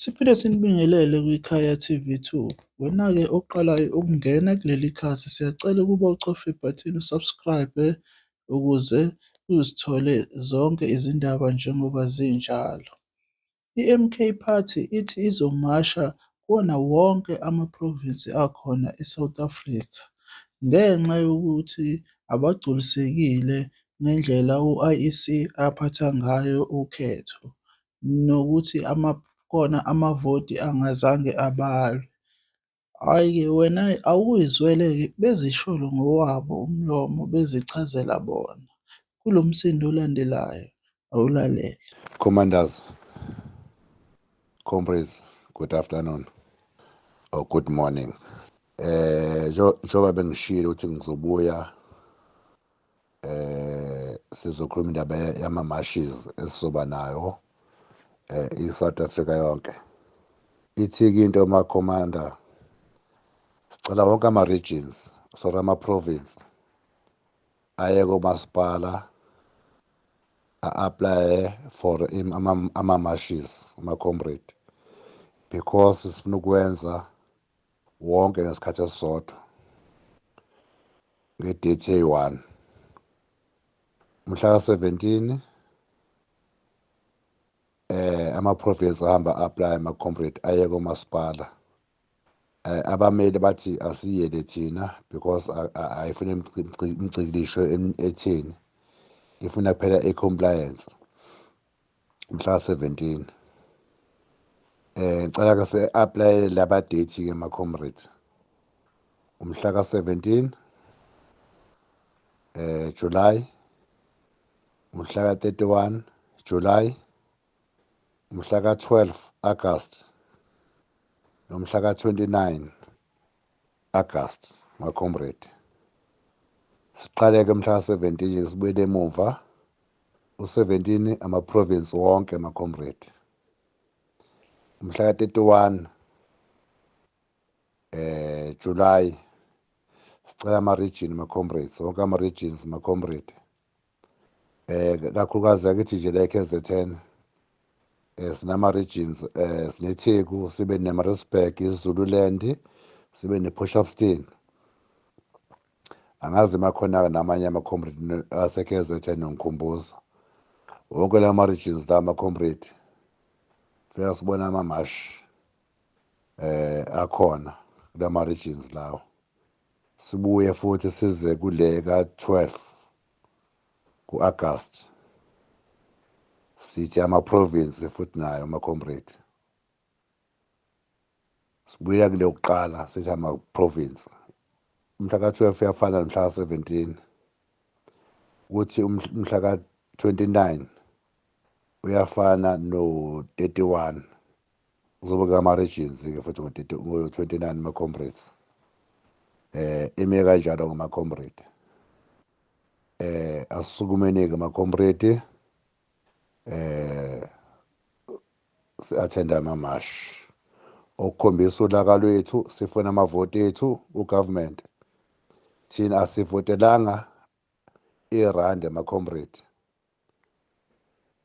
Siphinde sinibingelele kwiKhaya TV2. Wena-ke oqalayo ukungena kuleli khasi, siyacela ukuba ucofe ibhathini usubscribe ukuze uzithole zonke izindaba njengoba zinjalo. I-MK Party ithi izomasha kuwona wonke amaphrovinsi akhona e-South Africa ngenxa yokuthi abagculisekile ngendlela u-IEC aphatha ngayo ukhetho nokuthi khona amavoti angazange abalwe. Hhayi-ke wena awukuyizwele-ke bezisholo ngowabo umlomo bezichazela bona. Kulo msindo olandelayo, awulalele. Commanders, comrades, good afternoon or good morning. Njengoba bengishilo ukuthi ngizobuya sizokhuluma indaba yama marches esizoba nayo iSouth Africa yonke. Ithi ke into ma commander, sicela wonke ama regions, sorry, ama province aye komasipala a-apply for ama-marches, ama-comrade, because sifuna ukwenza wonke ngesikhathi esisodwa nge-date eyi-1, mhla ka-17. Ama-province ahamba apply, ama-comrade aye komasipala. Abameli bathi asiyele thina because ayifuna imicikilisho etheni, ifuna kuphela i-compliance mhla 17. Ngicela ke se-apply laba date ke, ma-comrade, umhla ka-17 July, umhla ka-31 July, umhla ka-12 August nomhla ka-29 August, ma-comrade. Siqale-ke mhla ka-17, sibuyele emuva u-17, ama-province wonke, ma-comrade. Mhla ka-31 July sicela ama-region, ma-comrades, wonke ama-regions, ma-comrade, kakhulukazi akithi nje la e-KZN sinama-regions, sineTheku, sibe ne-Maritzburg, iZululand, sibe ne-Port Shepstone. Angazi makhona namanye ama-comrade ase-KZN, ngikhumbuza wonke la ma-regions la, ama-comrade. Fika sibona amamashi akhona kulama regions lawo. Sibuye futhi size kule ka-12 ku-August, sithi ama-province futhi nayo, ama-comrade. Sibuyela kule yokuqala, sithi ama-province umhla ka-12 uyafana nomhla ka-17, ukuthi umhla ka-29 uyafana no-31. Kuzobe kama-regions-ke futhi ngo-29, ma-comrades. Ime kanjalo ngama-comrade. Asisukumeni-ke, ma-comrade, si-attenda amamashi okukhombisa ulaka lwethu. Sifuna amavoti ethu ku-government. Thina asivotelanga irandi, ama-comrade.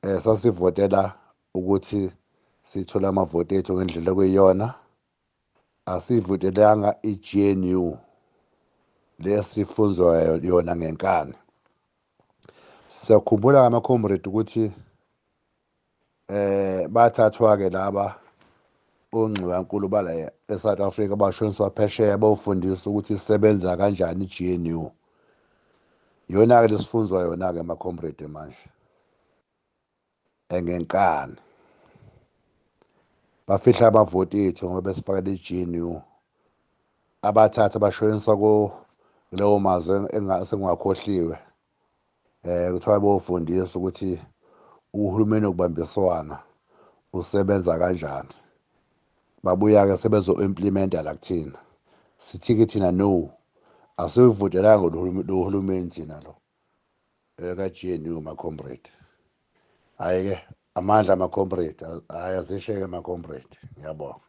Sasivotela ukuthi sithole amavoti ethu ngendlela okuyiyona. Asivotelanga i-GNU lesifunzwa yona ngenkani. Siyakhumbula, ama-comrade, ukuthi bathathwa ke laba ongxiwankulu bala eSouth Africa, bashoniswa phesheya, bawufundisa ukuthi isebenza kanjani i-GNU. Iyona-ke lesifunzwa yona-ke, ama-comrade, manje engenkani. Bafihla amavoti ethu ngoba besifakele i-GNU. Abathatha bashoniswa kulewo mazwe esengingakhohliwe, kuthiwa bofundisa ukuthi uhulumeni wokubambiswana usebenza kanjani. Babuya-ke sebezo-implementa la kuthina. Sithi-ke thina no, asiwuvotelanga lo hulumeni thina lo ka-GNU, ma-comrade. Hhayi-ke, amandla, ama-comrade. Hhayi, azisheke, ma-comrade. Ngiyabonga.